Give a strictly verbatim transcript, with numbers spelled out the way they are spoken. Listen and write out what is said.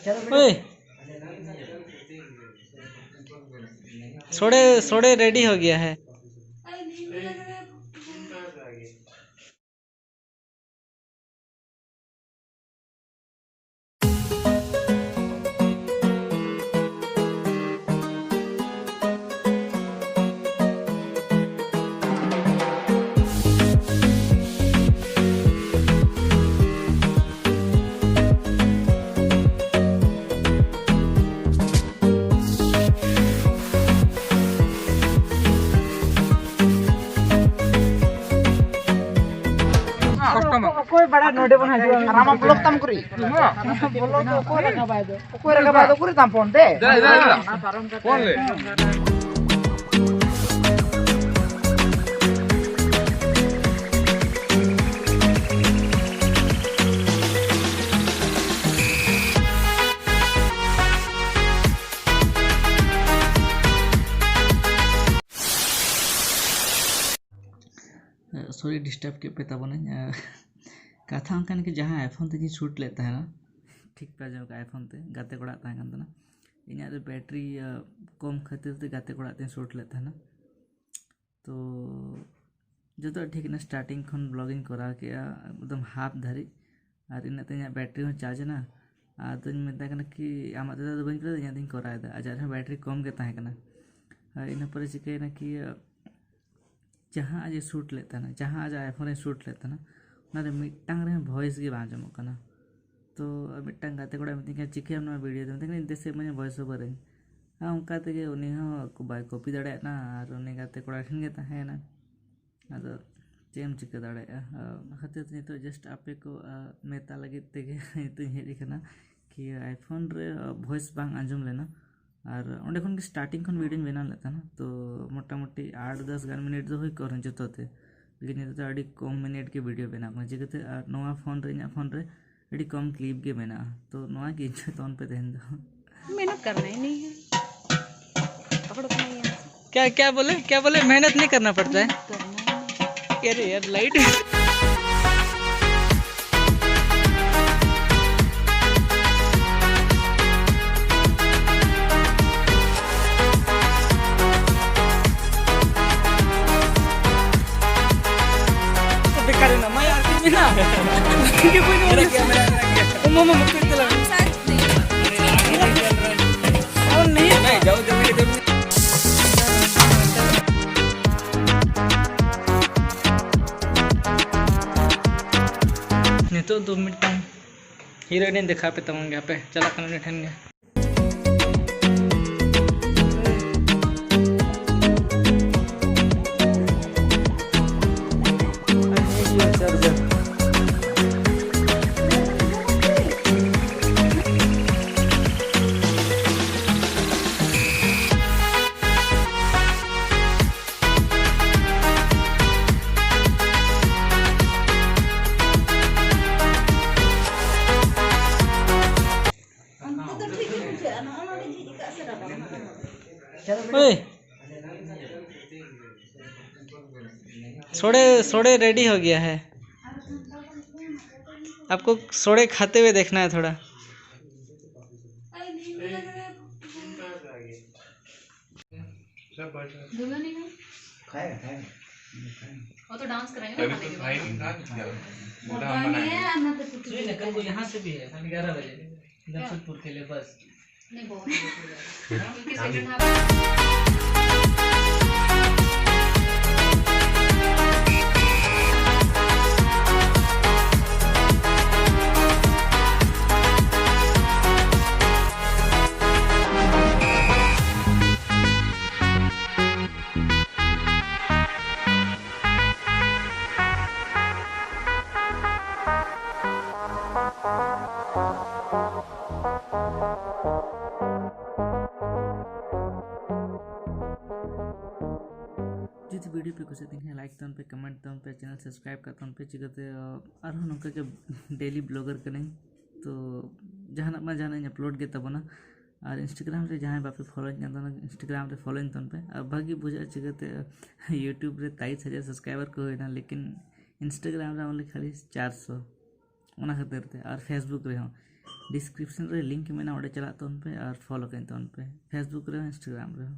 ओए, सोड़े, सोड़े रेडी हो गया है। ᱚᱠᱚᱭ ᱵᱟᱲᱟᱭ ᱱᱚᱰᱮ ᱵᱚᱱ ᱦᱤᱡᱩᱜᱼᱟ᱾ ᱟᱨ ᱟᱢᱟᱜ ᱵᱞᱚᱜ ᱛᱟᱢ ᱠᱩᱨᱤ? ᱵᱞᱚᱜ ᱫᱚ ᱚᱠᱚᱭ ᱨᱟᱠᱟᱵᱟᱭ ᱫᱚ? ᱚᱠᱚᱭ ᱨᱟᱠᱟᱵᱟᱭ ᱫᱚ? ᱠᱩᱨᱤ ᱛᱟᱢ ᱯᱷᱳᱱ ᱛᱮ? ᱫᱮᱞᱟ, ᱫᱮᱞᱟ, ᱫᱮᱞᱟ᱾ ᱯᱷᱳᱱ ᱞᱮ᱾ ᱥᱚᱨᱤ, ᱰᱤᱥᱴᱟᱵᱽ ᱠᱮᱫ ᱯᱮ ᱛᱟᱵᱚᱱᱟᱹᱧ᱾ ᱟᱨ ᱠᱟᱛᱷᱟ ᱚᱱᱠᱟᱱ ᱜᱮ, ᱡᱟᱦᱟᱸ ᱟᱭᱯᱷᱳᱱ ᱛᱮᱜᱤᱧ ᱥᱩᱴ ᱞᱮᱫ ᱛᱟᱦᱮᱱᱟ, ᱴᱷᱤᱠ ᱯᱮ ᱟᱸᱡᱚᱢ ᱠᱟᱜᱼᱟ, ᱟᱭᱯᱷᱳᱱ ᱛᱮ, ᱜᱟᱛᱮ ᱠᱚᱲᱟᱜ ᱛᱟᱦᱮᱸ ᱠᱟᱱ ᱛᱟᱦᱮᱱᱟ᱾ ᱤᱧᱟᱹᱜ ᱫᱚ ᱵᱮᱴᱨᱤ, ᱟᱸ, ᱠᱚᱢ ᱠᱷᱟᱹᱛᱤᱨ ᱛᱮ ᱜᱟᱛᱮ ᱠᱚᱲᱟᱜ ᱛᱤᱧ ᱥᱩᱴ ᱞᱮᱫ ᱛᱟᱦᱮᱱᱟ᱾ ᱛᱚ ᱡᱚᱛᱚ ᱴᱷᱤᱠ ᱮᱱᱟ, ᱥᱴᱟᱨᱴᱤᱝ ᱠᱷᱚᱱ ᱵᱞᱚᱜᱤᱧ ᱠᱚᱨᱟᱣ ᱠᱮᱜᱼᱟ ᱮᱠᱫᱚᱢ ᱦᱟᱯ ᱫᱷᱟᱹᱨᱤᱡ, ᱟᱨ ᱤᱱᱟᱹᱜ ᱛᱮ ᱤᱧᱟᱹᱜ ᱵᱮᱴᱨᱤ ᱦᱚᱸ ᱪᱟᱨᱡᱽ ᱮᱱᱟ᱾ ᱟᱫᱚᱧ ᱢᱮᱛᱟᱭ ᱠᱟᱱᱟ ᱠᱤ, "ᱟᱢᱟᱜ ᱛᱮᱫᱚ ᱟᱫᱚ ᱵᱟᱹᱧ ᱠᱚᱨᱟᱣ ᱫᱟ, ᱤᱧᱟᱹᱜ ᱛᱤᱧ ᱠᱚᱨᱟᱣ ᱮᱫᱟ", ᱟᱡᱟᱜ ᱨᱮᱦᱚᱸ ᱵᱮᱴᱨᱤ ᱠᱚᱢ ᱜᱮ ᱛᱟᱦᱮᱸ ᱠᱟᱱᱟ᱾ ᱟᱨ ᱤᱱᱟᱹ ᱯᱚᱨᱮ ᱪᱤᱠᱟᱹᱭᱮᱱᱟ ᱠᱤ, ᱡᱟᱦᱟᱸ ᱟᱡ ᱮ ᱥᱩᱴ ᱞᱮᱫ ᱛᱟᱦᱮᱱᱟ, ᱡᱟᱦᱟᱸ ᱟᱡᱟᱜ ᱟᱭᱯᱷᱳᱱ ᱨᱮ ᱥᱩᱴ ᱞᱮᱫ ᱛᱟᱦᱮᱱᱟ, ᱚᱱᱟ ᱨᱮ ᱢᱤᱫᱴᱟᱝ ᱨᱮᱦᱚᱸ ᱵᱷᱚᱭᱮᱥ ᱜᱮ ᱵᱟᱝ ᱟᱸᱡᱚᱢᱚᱜ ᱠᱟᱱᱟ᱾ ᱛᱚ ᱢᱤᱫᱴᱟᱝ ᱜᱟᱛᱮ ᱠᱚᱲᱟᱭ ᱢᱤᱛᱟᱹᱧ ᱠᱟᱱᱟ, "ᱪᱤᱠᱟᱹᱭᱟᱢ ᱱᱚᱣᱟ ᱵᱷᱤᱰᱤᱭᱳ ᱫᱚ?" ᱢᱮᱛᱟᱭ ᱠᱟᱱᱟ, "ᱤᱧ ᱫᱮᱥᱮ ᱤᱢᱟᱹᱧᱟ ᱵᱷᱚᱭᱮᱥ ᱳᱵᱷᱟᱨ ᱟᱹᱧ᱾" ᱟᱨ ᱚᱱᱠᱟ ᱛᱮᱜᱮ ᱩᱱᱤ ᱦᱚᱸ ᱵᱟᱭ ᱠᱚᱯᱤ ᱫᱟᱲᱮᱭᱟᱜ ᱠᱟᱱᱟ, ᱟᱨ ᱩᱱᱤ ᱜᱟᱛᱮ ᱠᱚᱲᱟ ᱴᱷᱮᱱ ᱜᱮ ᱛᱟᱦᱮᱸᱭᱮᱱᱟ᱾ ᱟᱫᱚ ᱪᱮᱫ ᱮᱢ ᱪᱤᱠᱟᱹ ᱫᱟᱲᱮᱭᱟᱜᱼᱟ? ᱟᱨ ᱚᱱᱟ ᱠᱷᱟᱹᱛᱤᱨ ᱛᱮ ᱱᱤᱛᱚᱜ just ᱟᱯᱮ ᱠᱚ, ᱟᱨ, ᱢᱮᱛᱟ ᱞᱟᱹᱜᱤᱫ ᱛᱮᱜᱮ ᱱᱤᱛᱚᱜ ᱤᱧ ᱦᱮᱡ ᱟᱠᱟᱱᱟ ᱠᱤ ᱟᱭᱯᱷᱳᱱ ᱨᱮ, ᱟᱨ, ᱵᱷᱚᱭᱮᱥ ᱵᱟᱝ ᱟᱸᱡᱚᱢ ᱞᱮᱱᱟ᱾ ᱟᱨ ᱚᱸᱰᱮ ᱠᱷᱚᱱ ᱜᱮ ᱥᱴᱟᱨᱴᱤᱝ ᱠᱷᱚᱱ ᱵᱷᱤᱰᱤᱭᱳᱧ ᱵᱮᱱᱟᱣ ᱞᱮᱫ ᱛᱟᱦᱮᱱᱟ᱾ ᱛᱚ ᱢᱚᱴᱟᱢᱩᱴᱤ ᱟᱴ ᱫᱚᱥ ᱜᱟᱱ ᱢᱤᱱᱤᱴ ᱫᱚ ᱦᱩᱭ ᱠᱚᱜ ᱨᱮᱦᱚᱸ ᱡᱚᱛᱚ ᱛᱮ, ᱞᱮᱠᱤᱱ ᱱᱤᱛᱚᱜ ᱫᱚ ᱟᱹᱰᱤ ᱠᱚᱢ ᱢᱤᱱᱤᱴ ᱜᱮ ᱵᱷᱤᱰᱤᱭᱳ ᱵᱮᱱᱟᱣ ᱠᱟᱱᱟ᱾ ᱪᱤᱠᱟᱹᱛᱮ ᱟᱨ ᱱᱚᱣᱟ ᱯᱷᱳᱱ ᱨᱮ, ᱤᱧᱟᱹᱜ ᱯᱷᱳᱱ ᱨᱮ ᱟᱹᱰᱤ ᱠᱚᱢ ᱠᱞᱤᱯ ᱜᱮ ᱢᱮᱱᱟᱜᱼᱟ᱾ ᱛᱚ ᱱᱚᱣᱟ ᱜᱮ ᱤᱧ ᱴᱷᱮᱱ ᱛᱟᱵᱚᱱ ᱯᱮ ᱛᱮᱦᱮᱧ ᱫᱚ᱾ मेहनत करना है नहीं है, पकड़ो तो नहीं है। क्या, क्या बोले, क्या बोले? मेहनत नहीं करना पड़ता है। मेहनत करना है। अरे यार, लाइट। नहीं, जाओ, जल्दी, जल्दी। ᱱᱤᱛᱚᱜ ᱫᱚ ᱢᱤᱫᱴᱟᱝ ᱦᱤᱨᱳᱭᱤᱱ ᱤᱧ ᱫᱮᱠᱷᱟᱣ ᱯᱮ ᱛᱟᱵᱚᱱ ᱜᱮ, ᱦᱟᱯᱮ ᱪᱟᱞᱟᱜ ᱠᱟᱱᱟ ᱩᱱᱤ ᱴᱷᱮᱱ ᱜᱮ᱾ ᱚᱱᱛᱮ ᱫᱚ ᱴᱷᱤᱠ ᱜᱮ ᱵᱩᱡᱷᱟᱹᱜᱼᱟ, ᱱᱚᱜᱼᱚ ᱱᱚᱰᱮ ᱡᱷᱤᱡ ᱟᱠᱟᱫ ᱥᱮ ᱨᱟᱵᱟᱝ? ओए, सोड़े, सोड़े रेडी हो गया है, आपको सोड़े खाते हुए देखना है थोड़ा। दुल्हन ही है। खाएगा, खाएगा। वो तो डांस कराएंगे ना अभी खाने तो के खाए बाद। नहीं, कहाँ से खाएगा? वो तो हम बनाएंगे। नहीं है, ना तो कुछ नहीं, नहीं, कल को यहाँ से भी है, हम ग्यारह बजे जमशेदपुर के लिए बस। नहीं, बहुत लेट हो जाएगा। क्योंकि सेकंड हाफ ᱡᱩᱫᱤ ᱵᱷᱤᱰᱤᱭᱳ ᱯᱮ ᱠᱩᱥᱤᱭᱟᱜ ᱛᱤᱧ ᱠᱷᱟᱱ, ᱞᱟᱭᱤᱠ ᱛᱟᱵᱚᱱ ᱯᱮ, ᱠᱚᱢᱮᱱᱴ ᱛᱟᱵᱚᱱ ᱯᱮ, ᱪᱮᱱᱮᱞ ᱥᱟᱵᱥᱠᱨᱟᱭᱤᱵ ᱠᱟᱜ ᱛᱟᱵᱚᱱ ᱯᱮ᱾ ᱪᱤᱠᱟᱹᱛᱮ, ᱟᱨᱦᱚᱸ ᱱᱚᱝᱠᱟ ᱜᱮ ᱰᱮᱞᱤ ᱵᱞᱚᱜᱟᱨ ᱠᱟᱹᱱᱟᱹᱧ, ᱛᱚ ᱡᱟᱦᱟᱱᱟᱜ ᱢᱟ ᱡᱟᱦᱟᱱᱟᱜ ᱤᱧ ᱟᱯᱞᱳᱰ ᱜᱮ ᱛᱟᱵᱚᱱᱟ᱾ ᱟᱨ ᱤᱱᱥᱴᱟᱜᱨᱟᱢ ᱨᱮ ᱡᱟᱦᱟᱸᱭ ᱵᱟᱯᱮ ᱯᱷᱚᱞᱳᱧ ᱠᱟᱱ ᱛᱟᱦᱮᱱᱟ, ᱤᱱᱥᱴᱟᱜᱨᱟᱢ ᱨᱮ ᱯᱷᱚᱞᱳᱧ ᱛᱟᱵᱚᱱ ᱯᱮ᱾ ᱟᱨ ᱵᱷᱟᱹᱜᱤ ᱵᱩᱡᱷᱟᱹᱜᱼᱟ, ᱪᱤᱠᱟᱹᱛᱮ ᱭᱩᱴᱩᱵᱽ ᱨᱮ ᱛᱮᱭᱤᱥ ᱦᱟᱡᱟᱨ ᱥᱟᱵᱥᱠᱨᱟᱭᱵᱟᱨ ᱠᱚ ᱦᱩᱭᱱᱟ, ᱞᱮᱠᱤᱱ ᱤᱱᱥᱴᱟᱜᱨᱟᱢ ᱨᱮ ᱚᱱᱞᱤ ᱠᱷᱟᱹᱞᱤ ᱪᱟᱨᱥᱚ᱾ ᱚᱱᱟ ᱠᱷᱟᱹᱛᱤᱨ ᱛᱮ᱾ ᱟᱨ ᱯᱷᱮᱥᱵᱩᱠ ᱨᱮᱦᱚᱸ ᱰᱤᱥᱠᱨᱤᱯᱥᱚᱱ ᱨᱮ ᱞᱤᱝᱠ ᱢᱮᱱᱟᱜᱼᱟ, ᱚᱸᱰᱮ ᱪᱟᱞᱟᱜ ᱛᱟᱵᱚᱱ ᱯᱮ ᱟᱨ ᱯᱷᱚᱞᱳ ᱠᱟᱹᱧ ᱛᱟᱵᱚᱱ ᱯᱮ, ᱯᱷᱮᱥᱵᱩᱠ ᱨᱮᱦᱚᱸ, ᱤᱱᱥᱴᱟᱜᱨᱟᱢ ᱨᱮᱦᱚᱸ᱾